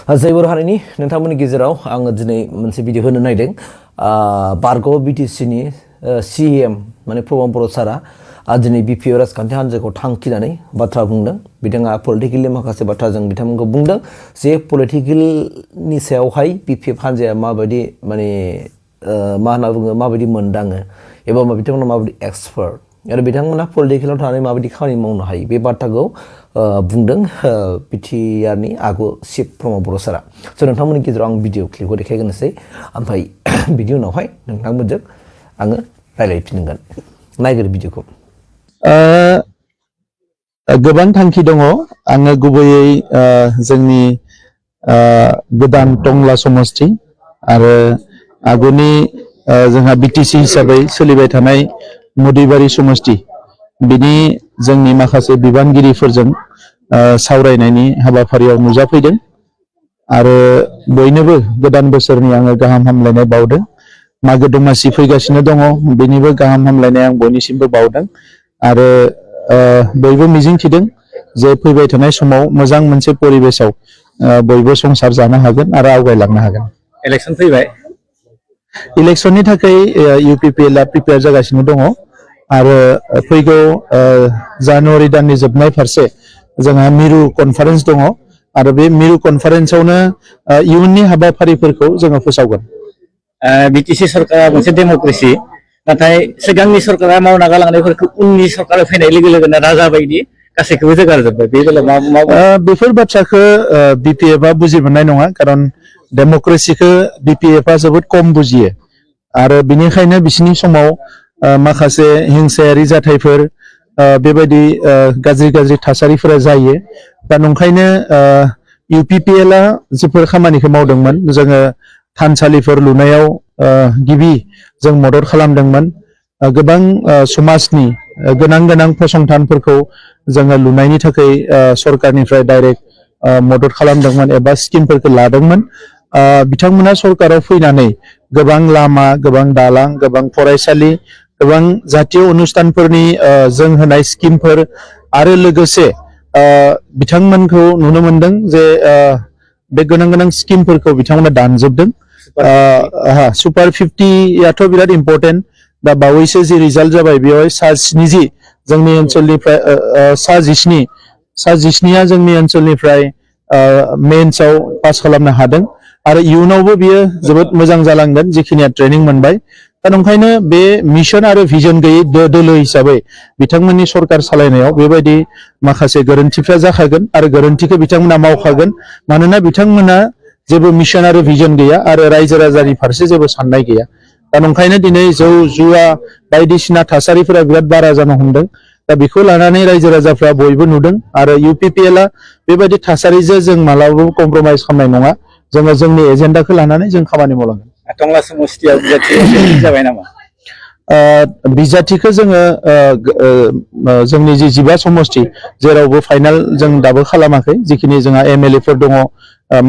जय बर' हारिनि नोंथांमोननि गेजेराव आङो दिनै मोनसे भिडिअ होनो नागिरदों बारग' बिटिसिनि सिएम माने प्रमद बर' सारा दिनै बिपिएफ राजखान्थि हान्जाखौ थांखिनानै बाथ्रा बुंदों। बिथाङा पलिटिकेलि माखासे बाथ्राजों बिथांमोनखौ बुंदों जे पलिटिकेलनि सायावहाय बिपिएफ हान्जाया माबायदि माने मा होनना बुङो माबायदि मोनदाङो एबा बिथांमोना माबायदि एक्सपार्ट आरो बिथांमोना पलिटिकेलाव थानानै माबायदि खामानि मावनो हायो बे बाथ्राखौ बुंदों बिटिआरनि आगु चिफ प्रमद बर' सारा। स' नोंथांमोननि गेजेराव आं भिडिअ क्लिपखौ देखायग्रोनोसै ओमफ्राय बिनि उनावहाय नोंथांमोनजों आङो रायज्लायफिनगोन। नायग्रो भिडिअखौ। गोबां थांखि दङ। आङो गुबैयै जोंनि गोदान टंला समष्टि आरो आगुनि जोंहा बिटिसि हिसाबै सोलिबाय थानाय मुदिबारि समष्टि बिनि जोंनि माखासे बिबानगिरिफोरजों सावरायनायनि हाबाफारियाव नुजाफैदों आरो बयनोबो गोदान बोसोरनि आङो गाहाम हामलायनाय बावदों। मागो दमासि फैगासिनो दङ, बेनिबो गाहाम हामलायनाय आं बयनिसिमबो बावदों आरो बयबो मिजिंथिदों जे फैबाय थानाय समाव मोजां मोनसे परिबेसाव बयबो संसार जानो हागोन आरो आवगायलांनो हागोन। इलेक्शन फैबाय, इलेक्शननि थाखाय इउपिपिएलआ प्रिपेयार जागासिनो दङ आरो फैगौ जानुवारि दाननि जोबनाय फारसे जोंहा मिरु कनफारेन्स दङ आरो बे मिरु कनफारेन्सआवनो इयुननि हाबाफारिफोरखौ जोङो फोसावगोन। बिटिसि सरकारा मोनसे डेम'क्रेसि, नाथाय सिगांनि सरकारा मावना गालांनायफोरखौ उननि सरकारा फैनाय लोगो लोगोनो राजा बायदि गासैखौबो जोगारजोब्बाय। बे बेलायाव बेफोर बाथ्राखौ बिपिएफआ बुजि मोननाय नङा, खारन डेम'क्रेसिखौ बिपिएफआ जोबोद खम बुजियो आरो बिनिखायनो बिसिनि समाव माखासे हिंसायारि जाथायफोर बेबायदि गाज्रि गाज्रि थासारिफोरा जायो। दा नंखायनो इउपिपिएलआ जिफोर खामानिखौ मावदोंमोन, जोङो थानसालिफोर लुनायाव गिबि जों मदद खालामदोंमोन। गोबां समाजनि गोनां गोनां फसंथानफोरखौ जोङो लुनायनि थाखाय सरकारनिफ्राय डाइरेक्ट मदद खालामदोंमोन एबा स्किमफोरखौ लादोंमोन। बिथांमोना सरकाराव फैनानै गोबां लामा, गोबां दालां, गोबां फरायसालि, गोबां जातीय अनुष्ठानफोरनि जों होनाय स्किमफोर आरो लोगोसे बिथांमोनखौ नुनो मोनदों जे बे गोनां गोनां स्किमफोरखौ बिथांमोना दानजोबदों। सुपार 50याथ' बिराद इम्पर्टेन्ट। दा बावैसो जि रिजाल्ट जाबाय बेवहाय सा-70 जोंनि ओनसोलनिफ्राय सा-जिस्निया जोंनि ओनसोलनिफ्राय मेन्सआव पास खालामनो हादों आरो इयुनावबो बियो जोबोद मोजां जालांगोन जिखिनिया ट्रेनिं मोनबाय। दा नंखायनो बे मिशन आरो भिजन गैयै दोलो हिसाबै बिथांमोननि सरकार सालायनायाव बेबायदि माखासे गोरोन्थिफ्रा जाखागोन आरो गोरोन्थिखौ बिथांमोना मावखागोन। मानोना बिथांमोना जेबो मिशन आरो भिजन गैया आरो रायजो राजानि फारसे जेबो साननाय गैया। दा नंखायनो दिनै जौ जुवा बायदिसिना थासारिफोरा बिराद बारा जानो हमदों। दा बेखौ लानानै रायजो राजाफ्रा बयबो नुदों आरो इउपिपिएलआ बेबायदि थासारिजों जों मालाबाबो कमप्रमाइज खालामनाय नङा। जोङो जोंनि एजेन्डाखौ लानानै जों खामानि मावलांगोन। टंला समष्टियाव बिजाथि जाबाय नामा? बिजाथिखौ जोङो जोंनि जि 12 समष्टि जेरावबो फाइनाल जों दाबो खालामाखै। जिखिनि जोंहा एमएलएफोर दङ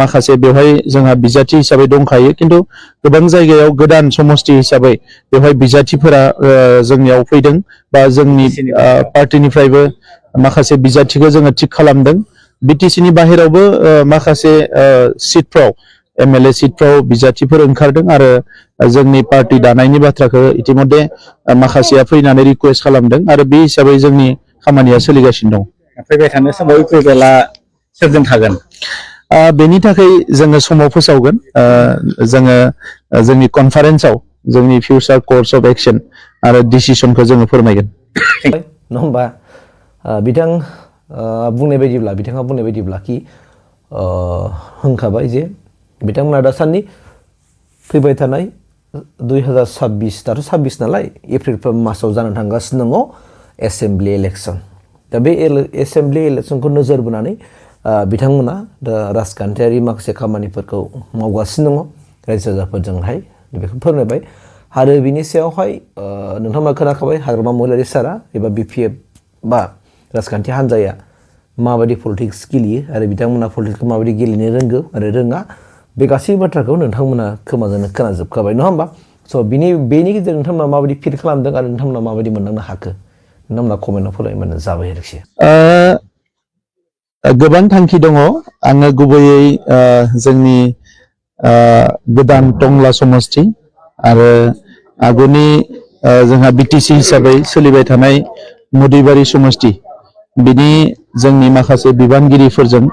माखासे बेवहाय जोंहा बिजाथि हिसाबै दंखायो, खिन्थु गोबां जायगायाव गोदान समष्टि हिसाबै बेवहाय बिजाथिफोरा जोंनियाव फैदों बा जोंनि पार्टिनिफ्रायबो माखासे बिजाथिखौ जोङो थिग खालामदों। बिटिसिनि बाहेरावबो माखासे सिटफ्राव एमएलए सिटफ्राव बिजाथिफोर ओंखारदों आरो जोंनि पार्टि दानायनि बाथ्राखौ इतिमধ্যे माखासेया फैनानै रिकुवेस्ट खालामदों आरो बे हिसाबै जोंनि खामानिया सोलिगासिनो दं। फैबाय थानाय समाव इउपिपिएलआ सोरजों थागोन? बेनि थाखाय जोङो समाव फोसावगोन। जोङो जोंनि कनफारेन्सआव जोंनि फिउचार कर्स अफ एक्सन आरो डिसिसनखौ जोङो फोरमायगोन। नङा होमबा बिथाङा बुंनाय बायदिब्ला कि होनखाबाय जे बिथांमोना दासान्दि फैबाय थानाय 2026 दाथ' 26 नालाय एप्रिल मासाव जानो थांगासिनो दङ एसेम्ब्लि इलेक्सन। दा बे एसेम्ब्लि इलेक्सनखौ नोजोर बोनानै बिथांमोना दा राजखान्थियारि माखासे खामानिफोरखौ मावगासिनो दङ रायजो राजाफोरजोंहाय बेखौ फोरमायबाय आरो बिनि सायावहाय नोंथांमोना खोनाखाबाय हाग्रामा महिलारि सारा एबा बिपिएफ बा राजखान्थि हान्जाया माबायदि पलिटिक्स गेलेयो आरो बिथांमोना पलिटिक्सखौ माबायदि गेलेनो रोंगौ आरो रोङा बे गासै बाथ्राखौ नोंथांमोना खोमाजोंनो खोनाजोबखाबाय नङा होमबा? स' बेनि गेजेरजों नोंथांमोना माबायदि फिल खालामदों आरो नोंथांमोना माबायदि मोनदांनो हाखो नोंथांमोना कमेन्टआव फोरमायबानो जाबाय आरोखि। गोबां थांखि दङ आङो गुबैयै जोंनि गोदान टंला समष्टि आरो आगुनि जोंहा बिटिसि हिसाबै सोलिबाय थानाय मुदैबारि समष्टि बिनि जोंनि माखासे बिबानगिरिफोरजों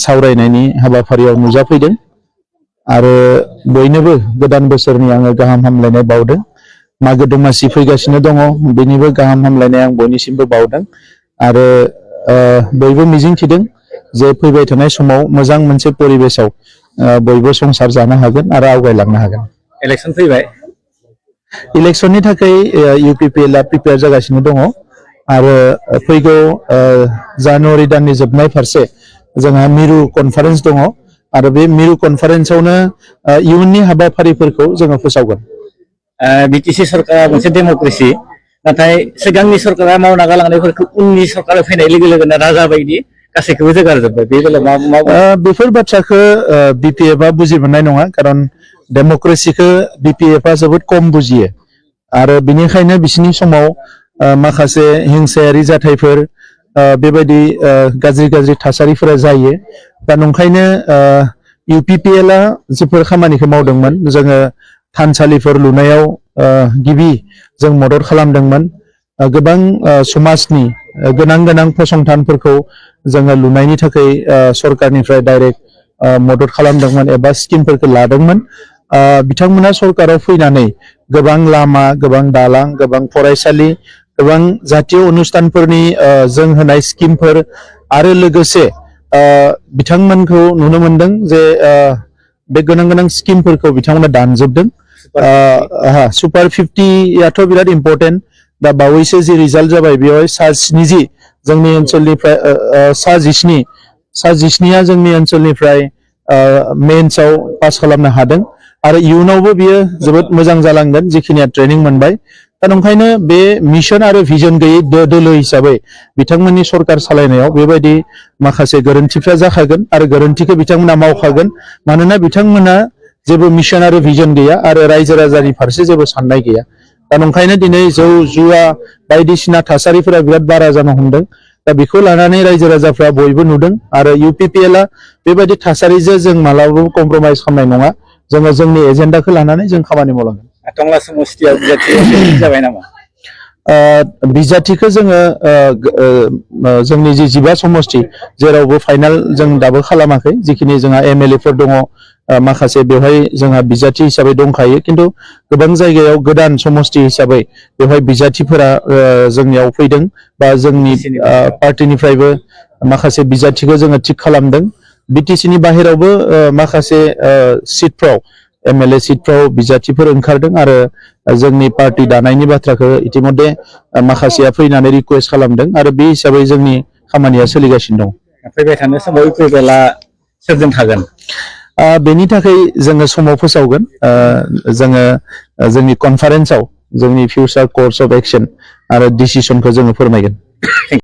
सावरायनायनि हाबाफारियाव नुजाफैदों आरो बयनोबो गोदान बोसोरनि आङो गाहाम हामलायनाय बावदों मागो दमासि फैगासिनो दङ बेनिबो गाहाम हामलायनाय आं बयनिसिमबो बावदों आरो बयबो मिजिंथिदों जे फैबाय थानाय समाव मोजां मोनसे परिबेसाव बयबो संसार जानो हागोन आरो आवगायलांनो हागोन इलेक्सन फैबाय इलेक्शननि थाखाय इउपिपिएल आ प्रिपेयार जागासिनो दङ आरो फैगौ जानुवारि दाननि जोबनाय फारसे जोंहा मिरु कनफारेन्स दङ आरो बे मिरु कनफारेन्सआवनो इयुननि हाबाफारिफोरखौ जोङो फोसावगोन बिटिसि सरकारा मोनसे डेमक्रेसि नाथाय सिगांनि सरकारा मावना गालांनायफोरखौ उननि सरकारा फैनाय लोगो लोगोनो राजा बायदि गासैखौबो जोगारजोब्बाय बे बेलायाव मा बेफोर बाथ्राखौ बिपिएफ आ बुजि मोननाय नङा खारन डेमक्रेसिखौ बिपिएफ आ जोबोद खम बुजियो आरो बिनिखायनो बिसिनि समाव माखासे हिंसायारि जाथायफोर बेबायदि गाज्रि गाज्रि थासारिफोरा जायो दा नंखायनो इउपिपिएल आ जिफोर खामानिखौ मावदोंमोन जोङो थानसालिफोर लुनायाव गिबि जों मदद खालामदोंमोन गोबां समाजनि गोनां गोनां फसंथानफोरखौ जोङो लुनायनि थाखाय सरकारनिफ्राय डाइरेक्ट मदद खालामदोंमोन एबा स्किमफोरखौ लादोंमोन बिथांमोना सरकाराव फैनानै गोबां लामा गोबां दालां गोबां फरायसालि गोबां जातीय अनुष्ठानफोरनि जों होनाय स्किमफोर आरो लोगोसे बिथांमोनखौ नुनो मोनदों जे बे गोनां गोनां स्किमफोरखौ बिथांमोना दानजोबदों सुपार 50याथ' बिराद इम्पर्टेन्ट दा बावैसो जि रिजाल्ट जाबाय बेवहाय सा-70 जोंनि ओनसोलनिफ्राय सा-जिस्निया जोंनि ओनसोलनिफ्राय मेन्सआव पास खालामनो हादों आरो इयुनावबो बियो जोबोद मोजां जालांगोन जिखिनिया ट्रेनिं मोनबाय दा नंखायनो बे मिशन आरो भिजन गैयै दोलो हिसाबै बिथांमोननि सरकार सालायनायाव बेबायदि माखासे गोरोन्थिफ्रा जाखागोन आरो गोरोन्थिखौ बिथांमोना मावखागोन मानोना बिथांमोना जेबो मिशन आरो भिजन गैया आरो रायजो राजानि फारसे जेबो साननाय गैया दा नंखायनो दिनै जौ जुवा बायदिसिना थासारिफोरा बिराद बारा जानो हमदों दा बेखौ लानानै रायजो राजाफ्रा बयबो नुदों आरो इउपिपिएल आ बेबायदि थासारिजों जों मालाबाबो कमप्रमाइज खालामनाय नङा जोङो जोंनि एजेन्डाखौ लानानै जों खामानि मावलांगोन टंला समष्टियाव जाबाय नामा बिजाथिखौ जोङो जोंनि जि 15 समष्टि जेरावबो फाइनाल जों दाबो खालामाखै जिखिनि जोंहा एमएलए फोर दङ माखासे बेवहाय जोंहा बिजाथि हिसाबै दंखायो खिन्थु गोबां जायगायाव गोदान समष्टि हिसाबै बेवहाय बिजाथिफोरा जोंनियाव फैदों बा जोंनि पार्टिनिफ्रायबो माखासे बिजाथिखौ जोङो थिग खालामदों बिटिसिनि बाहेरावबो माखासे सिटफ्राव एमएलए सिटफ्राव बिजाथिफोर ओंखारदों आरो जोंनि पार्टी दानायनि बाथ्राखौ इतिमध्ये माखासेया फैनानै रिक्वेस्ट खालामदों आरो बे हिसाबै जोंनि खामानिया सोलिगासिनो दं फैबाय थानाय समाव इउपिपिएलआ सोरजों थागोन बेनि थाखाय जोङो समाव फोसावगोन जोङो जोंनि कनफारेन्सआव जोंनि फिउचार कर्स अफ एक्शन आरो डिसिसनखौ जोङो फोरमायगोन